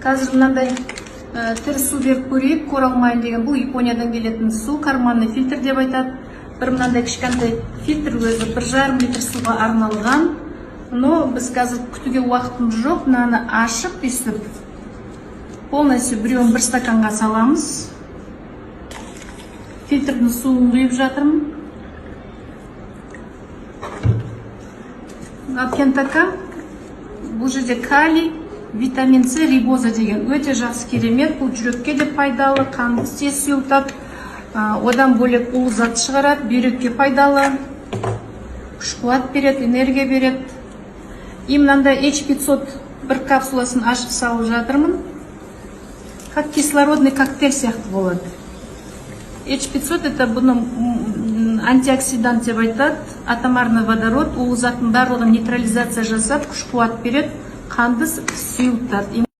Қазір мынандай тірі су беріп көрейік. Корал Майн деген, бұл Япониядан келетін су, карманный фильтр деп айтады. Бір мынандай кішкентай фильтр, өзі 1,5 литр суға арналған. Но біз қазір күтуге уақытымыз жоқ. Мынаны ашып, өйстіп полностью біреуін бір стаканға саламыз. Фильтрдің суын құйып жатырмын. Мына Пентакам, бұл жерде калий, витамин С, рибоза деген өте жақсы, керемет. Бұл жүрекке де пайдалы, қанды тез сұйылтады. Одан бөлек улы зат шығарады, бүйрекке пайдалы, күш қуат береді, энергия береді. И мынандай H500 бір капсуласын ашып салып жатырмын, как кислородный коктейль сияқты болады. H500 это бұны антиоксидант деп айтады, атомарный водород, улы заттың барлығын нейтрализация жасап, күш қуат береді, қанды сұйылтады.